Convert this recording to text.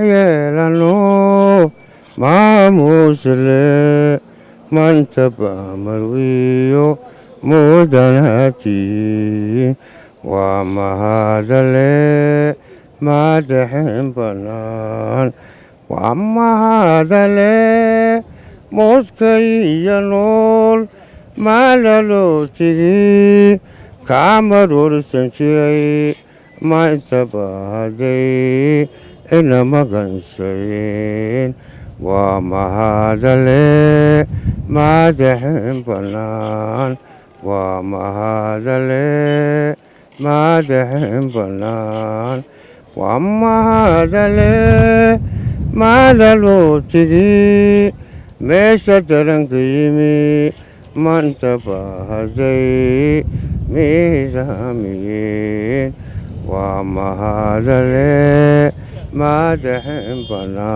Yeelano maamuusle mantaba marwiyo mudanatiin, waa mahadale madaxin bannaan, waa mahadale mooskaiyo nool maalaloo tigi kamaroorsan jiray maintaba hadday ina magansayn, waa mahadale madaxin bannaan, waa mahadale madaxin bannaan, waa mahadale maalaloo tigi meesha daranka yimi mantaba hadday miisaamiyeen, waa mahadale madaxin bannaan.